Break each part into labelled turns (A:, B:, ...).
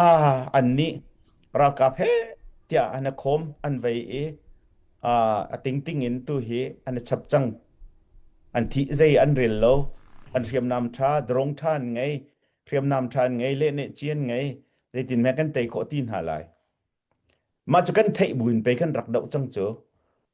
A: An nih ralkap he tiah an i khawm an vei i a tingting in tu hi an i chap cang. An thih zei an rel lo. An hriamnam ṭha, drone ṭha an ngei, hriamnam ṭha an ngei, lehneh ci an ngei. Zeitin hme kan tei khawh ti hna lai. Mah cu kan theih buin pei kan rak doh cang cu.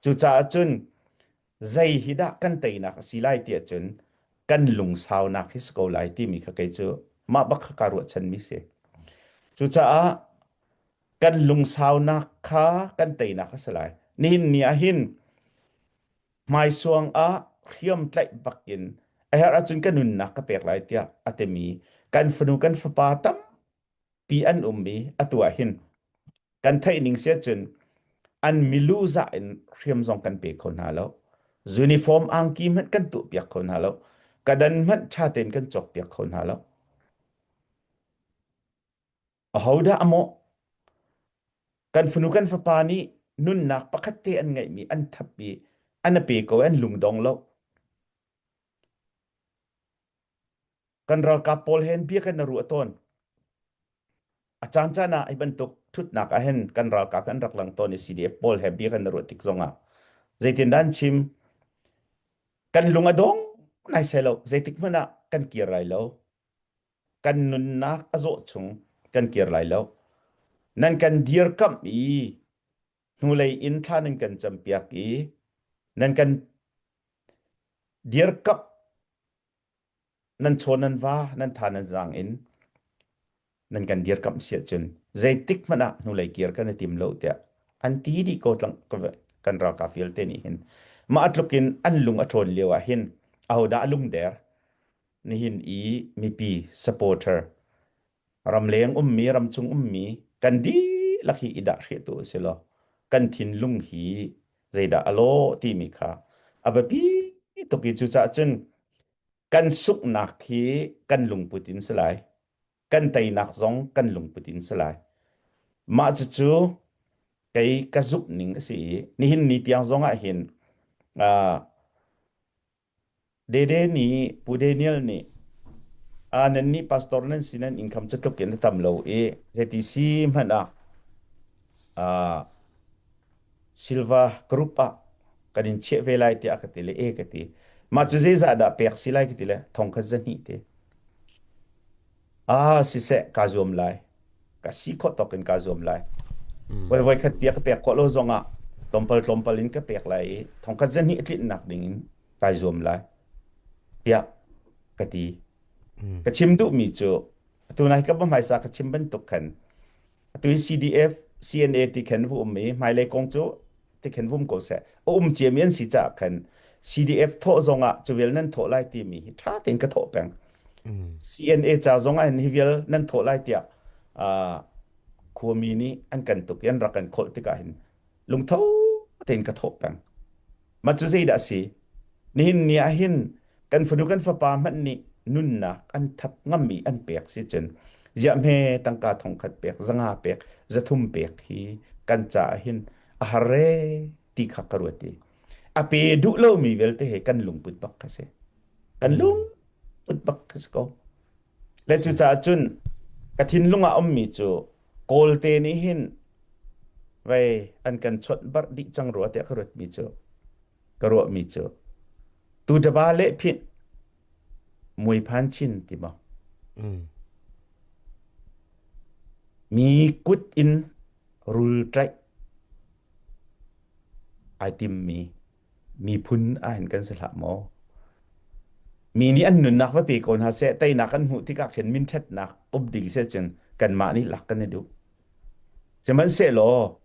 A: Cucaah cun zei hi dah kan teinak a si lai tiah cun kan lungsaunak hi si ko lai timi kha kei cu mah bak kha kaa ruahchanmi si. Cucaah kan lungsaunak kha kan teinak a si lai. Nihin ni ah hin hmaisuang ah hriam tlaih bak in a herh ahcun ka nunnak ka pek lai tiah a timi kan fanu kan fapa tampi an um i atu ah hin kan theih ning si ahcun an milu zah in hriam zong kan pe kho hna lo. Uniform angki hmanh kan tuah piak kho hna lo. Kadan hmanh ṭha tein kan cawk piak kho hna lo. Ahodah a mawh? Kan fanu kan fapa nih nunnak pakhat te an ngeihmi an thap i an a pe ko an lungdong lo. Kan ralkap pawl he bia kan ruah tawn. A caan caan ah hi bantuk thutnak ah hin kan ralkap an rak lang tawn i CDF pawl he bia kan ruah tik zongah zeitindah an chim kan lung a dong nai sai lo zeitik hmanh ah kan kir lai lo kan nunnak a zawh chung kan kir lai lo nan kan dirkamh i hnulei in thla nan kan campiak i nan kan dirkamh nan chaw nan va nan tha nan zaang in nan kan dirkamh si ahcun zeitik hmanh ah hnulei kir kan i tim lo tiah an ti dih ko tlang kan ralkap vialte nih hin mah tluk in an lung a ṭhawn lio ah hin ahodah a lungder nihin i mipi supporter ramleng ummi ramchung ummi kan dihlak hi i dah hrih tu si law kan thinlung hi zeidah a lawh timi kha a biapi tuk i cucaah cun kan sunghnak hi kan lungput in si lai kan teinak zong kan lungput in si lai mah cucu kei ka zumh ning a si i nihin ni tiang zong ah hin uh, Dede nih Pu Daniel nih ah nan nih pastor nan si nan income cu tluk in a tam lo i zeiti si hmanh ah ah Silva group ah kan in chiah ve lai tiah ka ti le e ka ti. Mah cu zeizah dah pek si lai ka ti le thong khat zahnih ti. Ah siseh kaa zuam lai. Ka si khawh tawk in kaa zuam lai. Voi voi khat pia ka pek khawh lo zong ah tlawmpal tlawmpal in ka pek lai i thong khat zahnih a tlinhnak ding in kai zuam lai tiah ka ti. Ka chim duhmi cu atu nai ka va hmaisa ka chim bantuk khan atu hi CDF CNA ti khan vu um i hmailei kong cu ti khan vum ko seh a um ciami an si caah khan CDF thawh zongah cu vial nan thawh lai timi hi ṭha tein ka thawh peng CNA ca zongah hin hi vial nan thawh lai tiah khuami nih an kan tuk i an rak kan kholh tikah hin lungtho tein ka thawh peng mah cu zeidah a si nihin ni ah hin kan fanu kan fapa hmanh nih nunnak an thap ngammi an pek si cun ziah hme tangka thongkhat pek zanga pek zathum pek hi kan caah hin a har re ti kha ka ruat i a pe duh lomi vialte he kan lungput bak kha si kan lungput bak kha si ko le cucaah cun ka thinlung ah ummi cu Kawlte nih hin vei an kan chawnh barh dih cang rua tiah ka ruatmi cu ka ruahmi cu tu daba le phit mui phan chin ti maw mi kut in rul tlaih ai timmi miphun ahhin kan si hlah maw? Mi nih an nunnak va pe ko hna seh, teinak an hmuh tikah khin minṭhatnak um ding seh cun kanmah nih lak kan i duh. Sihmanhsehlaw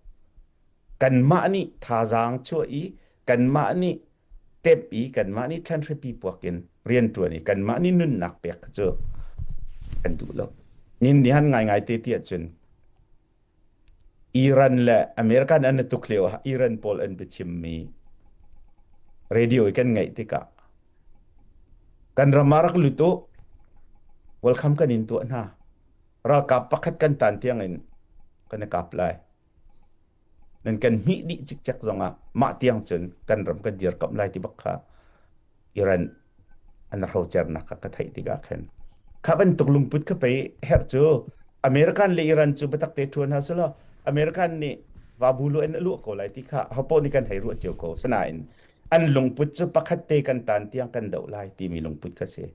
A: kanmah nih thazaang chuah i kanmah nih tep i kanmah nih thlanhripi puak in rianṭuan i kanmah nih nunnak pek kha cu kan duh lo. Nin nih han ngaingai te ti ahcun Iran le American an i tuk lio ah Iran pawl an biachimmi radio i kan ngaih tikah kan ram ah rak lut u welcome kan in tuah hna ralkap pakhat kan tan tiang in kan i kap lai nan kan hmih dih cikcek zongah mah tiang cun kan ram kan dirkamh lai ti bak kha Iran an hrocernak kha ka theih tikah khan kha bantuk lungput kha pei herh cu. American le Iran cu biatak te ṭuan hna selaw American nih vabu lu in a luah ko lai ti kha hopoh nih kan hei ruah cio ko. Sinain an lungput cu pakhat te kan tan tiang kan doh lai timi lungput kha si.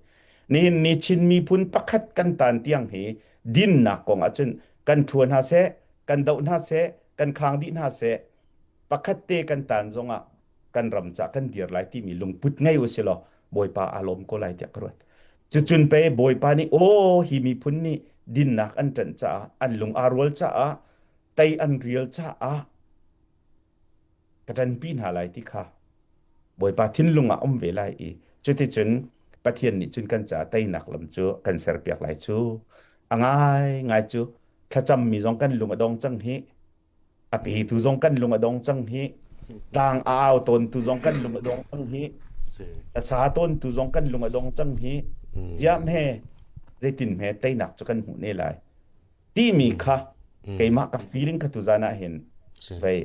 A: Nihin ni Chin miphun pakhat kan tan tiang hi dinnak kong ahcun kan ṭhuan hna seh, kan doh hna seh, kan khang dih hna seh, pakhat te kan tan zongah kan ram ca kan dir lai timi lungput ngei u silaw Bawipa aa lawm ko lai tiah ka ruat. Cucun pei Bawipa nih aw hi miphun nih dinnak an ṭanh caah an lung aa rual caah tei an rial caah ka ṭanpi hna lai ti kha Bawipa thinlung ah um ve lai i cuticun Pathian nih cun kan caah teinak lam cu kan serpiak lai cu a ngai ngai cu thlacammi zong kan lung a dong cang hi a petu zong kan lung a dong cang hi tlang a au tawntu zong kan lung a dong cang hi a sa tawntu zong kan lung a dong cang hi ziah hme zeitin hme teinak cu kan hmuh ne lai timi kha keimah ka feeling kha tuzan ah hin vei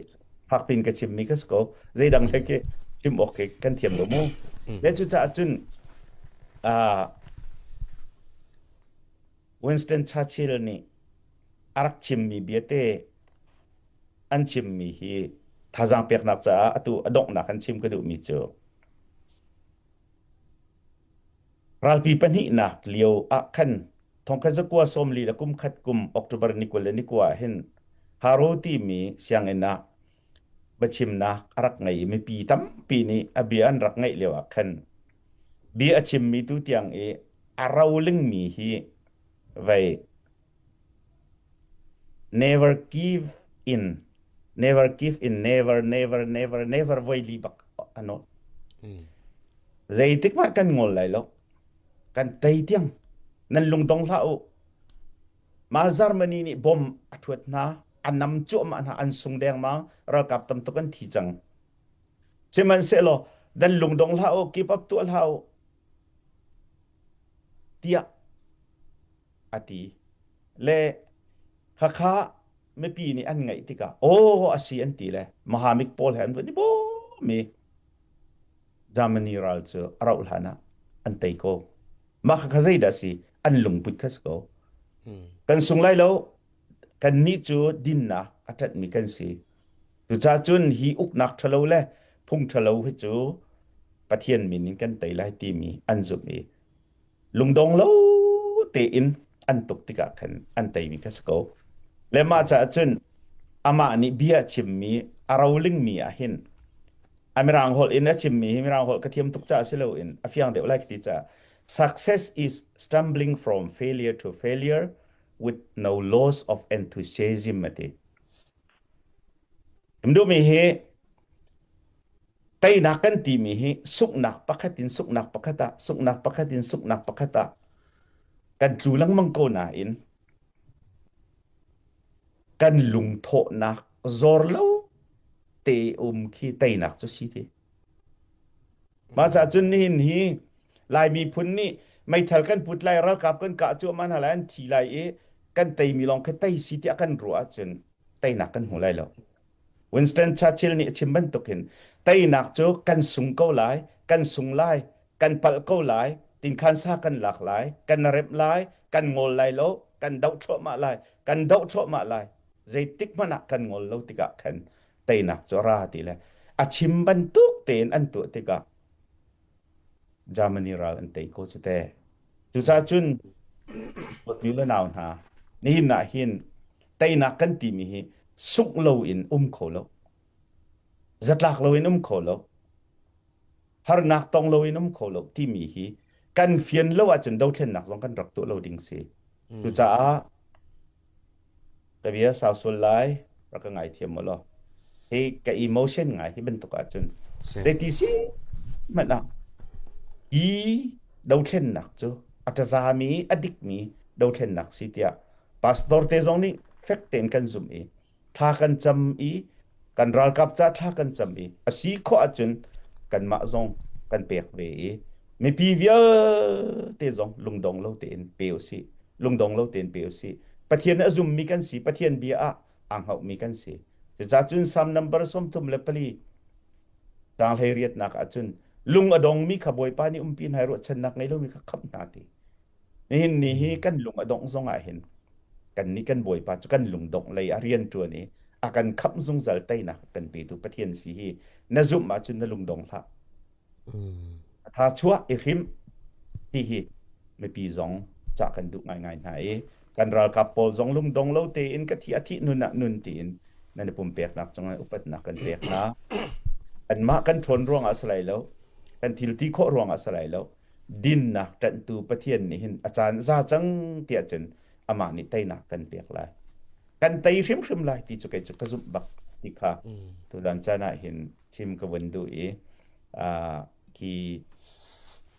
A: fakpin ka chimmi ka si ko zeidang le ke chim awk ke kan thiam lo mu le cucaah cun Winston Churchill nih a rak chimmi biate an chimmi hi thazaang peknak caah atu a donghnak an chim ka duhmi cu ralpi pahnihnak lio ah khan thongkhat zakua sawmli le kum khat kum October ni 20 le ni kua ah hin Haro timi sianginn ah biachimnak a rak ngei i mipi tampi nih a bia an rak ngaih lio ah khan bia a chimmi tu tiang i a rolingmi hi vei Never give in. Never give in. Never, never, never, never voi li bak a nawl. Zeitik hmanh kan ngol lai lo. Kan tei tiang. Nan lungdong hlah u. Mah Germany nih bom a thuat hna, a nam cuahmah hna, an sung dengmang, ralkap tam tuk an thi cang. Sihmanhsehlaw, nan lungdong hlah u, keep up tuah hlah u, tiah a ti. Le khakha mipi nih an ngaih tikah aw a si an ti le Mahamik pawl he an vun i bawm i Germany ral cu a rauh hlan ah an tei ko. Mah khakha zeidah si? An lungput kha si ko. Kan sung lai lo. Kannih cu dinnak a ṭanhmi kan si. Cucaah cun hi uknak ṭhalo le phung ṭhalo hi cu Pathian min in kan tei lai timi an zumh i lungdong lo tein an tuk tikah khan an teimi kha si ko. Le mah caah cun amah nih bia a chimmi a rolingmi ah hin a mirang holh in a chimmi hi mirang holh ka thiam tuk caah si loin a fiang deuh lai ka ti caah success is stumbling from failure to failure with no loss of enthusiasm a ti. Chim duhmi hi Teinak kan timi hi sunghnak pakhat in sunghnak pakhat ah, sunghnak pakhat in sunghnak pakhat ah kan tlu lengmang ko nain kan lungthawhnak zor lo te um khi teinak cu si ti. Mah caah cun nihin hi Lai miphun nih meithal kan put lai, ralkap kan kah cuahmah hna lai, an thi lai i kan teimi lawng khi tei si tiah kan ruah ahcun teinak kan hmu lai lo. Winston Churchill nih a chim bantukin teinak cu kan sung ko lai, kan sung lai, kan palh ko lai, tinkhansa kan lak lai, kan remh lai, kan ngol lai lo, kan doh thluahmah lai, kan doh thluahmah lai. Zeitik hmanh ah kan ngol lo tikah khan teinak cu a ra ti le a chim bantuk tein an tuah tikah Germany ral an tei ko cu teh. Cucaah cun dawtmi le nau hna, nihin ah hin teinak kan timi hi sungh loin um kho lo, zatlak loin um kho lo, harnak tong loin um kho lo timi hi kan fian lo ahcun dothlennak zong kan rak tuah lo ding si. Cucaah Ka bia sau sual lai, rak ka ngaithiam mu law. Hi ka emotion ngai hi bantuk ahcun zeiti si hmanh ah hi dothlennak cu a ṭazami a dikmi dothlennak si tiah pastor te zong nih fek tein kan zumh i thla kan cam i kan ralkap ca thla kan cam i a si khawh ahcun kanmah zong kan pek ve i mipi vialte zong lungdong lo tein pe usih lungdong lo tein pe usih Pathian a zummi kan si Pathian bia ah aa hngohmi kan si cucaah cun Salm number 34 caang 18 ahcun lung a dongmi kha Bawipa nih umpi hna i ruahchannak ngei lomi kha khamh hna ti nihin ni hi kan lung a dongh zong ah hin. Kannih kan Bawipa cu kan lungdongh lei ah rian ṭuan i a kan khamh zungzal teinak a kan petu Pathian si hi na zumh ahcun na lungdong hlah. A tha chuah i hrim ti hi mipi zong cah kan duh ngaingai hna i kan ralkap pawl zong lungdong lo tein ka thi a thih nun ah nun tiin nan i pumpeknak cungah upatnak kan pek hna. Anmah kan ṭhawn ruangah si lai lo, kan thil ti khawh ruangah si lai lo, dinnak ṭanhtu Pathian nih hin a caan za cang tiah cun amah nih teinak kan pek lai. Kan tei hrimhrim lai ti cu kei cu ka zumh bak ti kha tuzan caan ah hin chim ka vun duh i khi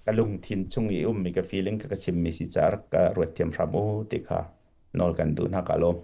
A: ka lungthin chung i ummi ka feeling ka ka chimmi si caah rak ka ruat thiam hram u ti kha nawl kan duh hna ka lawm.